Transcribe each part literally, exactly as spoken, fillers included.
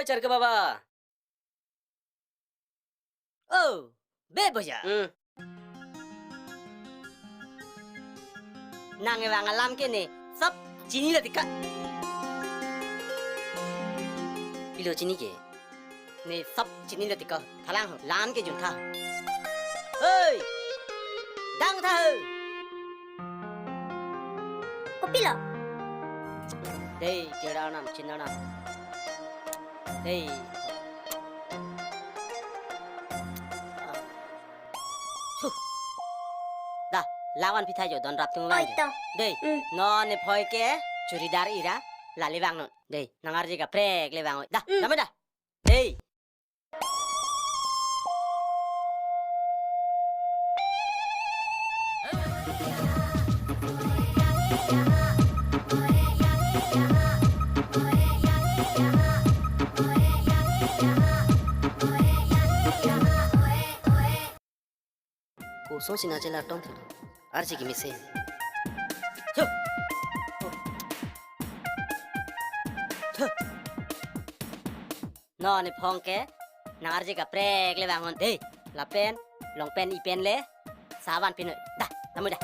Char ke baba. Oh, be boya. Hmm. Nangkevang alam ke ne sap chinilo teka. Pilo chini ke? Ne sap chinilo teka. Thalang ho, lam ke jun tha. Hei! Dang tha ho. Kopilo? Dei, kira nam, chin nam. Dei. Huh. Dah, lawan pitha jo, don rap tung Oi, lang jo. To. Dei, Hmm. Non ne phoi ke, churidar ira, la le vangnon. Dei, nang arje kaprek le vang. Dah, Hmm. Dam dah. Dei. Kosonsi nangchelar tong thek? Arje kemesen. Chu. Chu. Non ne phong ke, nang arje kaprek le vangnon dei. Lapen, long pen i pen le, savan pinoi. Dah, tamu dah.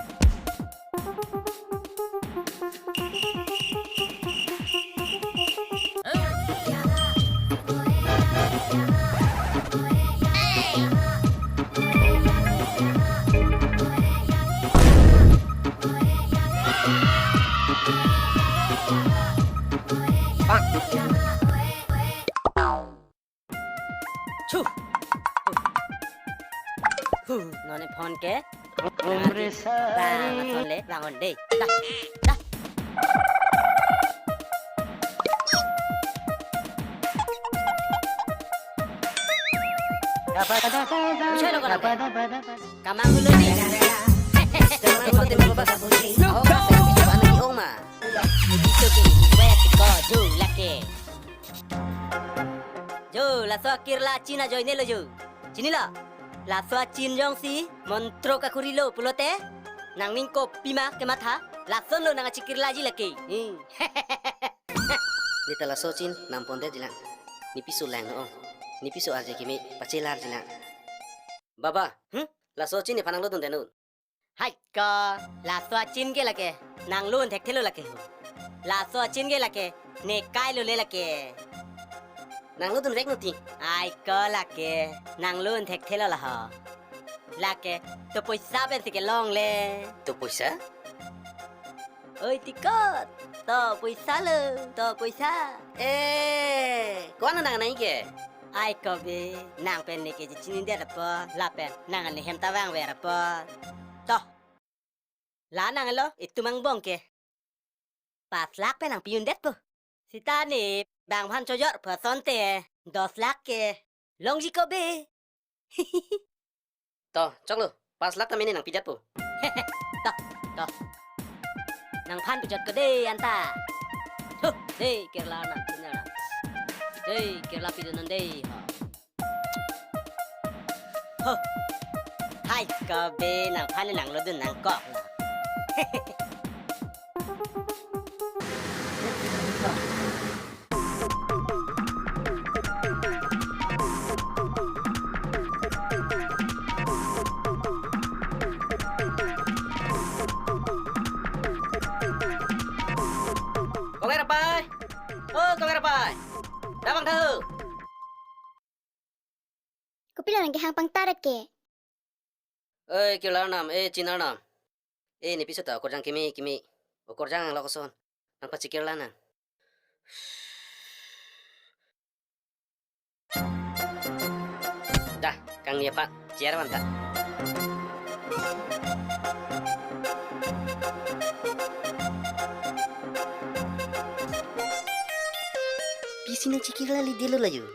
Chu. Hu, non ne phong ke. Umre Bang, sari. Son le, vangnon dei. Dah, dah. Bisa lo ko na. Kamang dulu ni. Kamang dulu ni, Bapak. Oh, Bapak, bisa anak iong ma. Itu ke, wet ko, ju, lake. Jo, laso akirla chin ajoine lo jo. Chinilo? Laso achin jongsi montro kakhurilo pulote, nangning kopima kematha, lasonlo nang achikirlaji lake. Hmm. Ne ta laso chin nangpondet jilang. Ne piso lang no. Ne piso arje keme pachelar jilang. Baba, hmm? Laso chin nephan nanglo dundet non. Hai ko, laso achin ke lake, nanglo un thekthelo lake ho. Laso achin ke lake, ne kailo le lake. Nanglo dunvek non ti. Hai ko lake, nanglo un thekthelo la ho. Lake, to poisa pensi kelong le. To poisa? Oi tikot, to poisa lo, to poisa. Eh, ko-an nang nai ke? Ai ko be, nang pen ne ke chinindet apot, lapen nang ne hem ta vangver apot. To. La nanglo, itum angbong ke. Pas lakh pen nangpi-undetpo. Sita ne, bang aphan chojor pu asonte, dos lakh ke. Longji ko be. To, choklo, pas lakh ta mene nangpidetpo. To, to. Nangphan pijot ko dei anta. Huh, dei kirla nang, kirla nang. Dei kirla pidun non dei, ho. Huh. Hai ko be nangphan nanglo dun nangkok. Konger apai. Oh, konger apai. Dabang tha. Kopilo nangkehang pangtar ke? Oi, kirla arnam, eh, chin arnam. Eh, ne piso ta okorjang keme, keme. Okorjang lo koson. Nangpachikirla nang. Dah, kangni aphan, chair van ta. Pisi nangchikirla lidetlo la jo.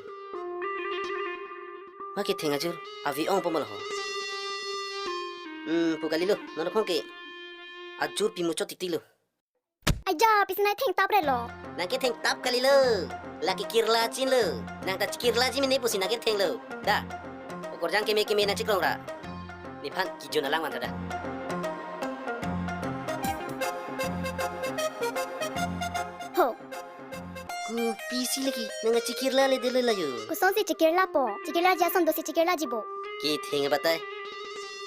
Ma ketheng ajur, ave ong pamalo ho. Hmm, pu kalilo, non aphong ke. Ajur pimuchot tiktilo. Aja, pisi nangthengtap re lo. Nangkethengtap kalilo. Lake kirla chinlo. Nang ta chikirlaji mene pusi nangkethenglo. Da. Okorjang keme keme nangchikrong ra. Nephan kijun alang van ta da. Ho. Ku Pisi lagi nang chikirla le dele layo. Kosonsi chikirlapo? Chikirlaji ason dosi chikirlaji bo. Ketheng abatai.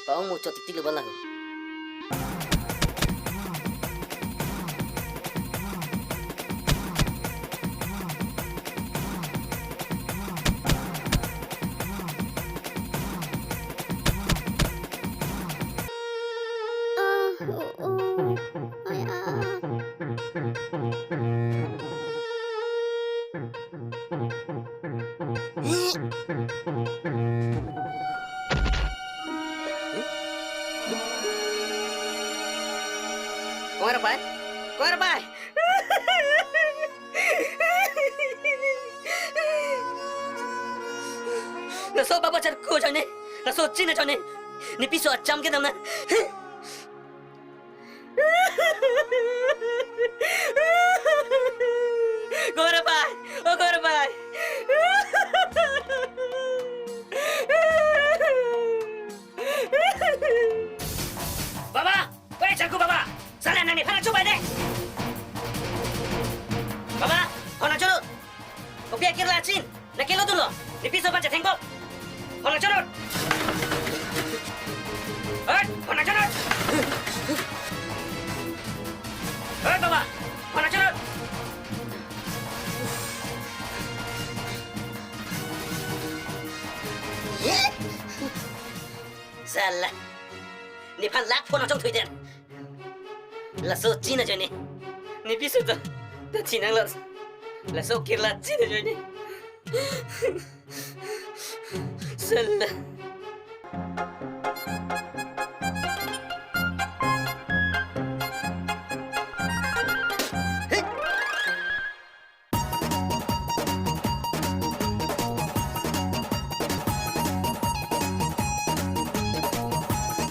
Pa-ong muchot tiktik lo bala ho. Ah, oh, oh. Ay, ah. Kong Rapai? Kong Rapai? Laso baba charko ajoine. Laso chin ajoine. Ne piso acham kedam na. Kong Rapai, oh Kong Rapai. Baba, wei charko baba. Sala nang nephan achu bai de. Baba, hona choro. Kopi akirla chin. Nang kelo dunlo. Ne piso aphan chethengpo. Hona choro. Hei, hona choro. Hei, baba. Hona choro. Sala. Nephan lak phone achong thui den. Laso chin ajoine. Ne piso ta, ta chinang lo. Laso kirla chin ajoine. Sala.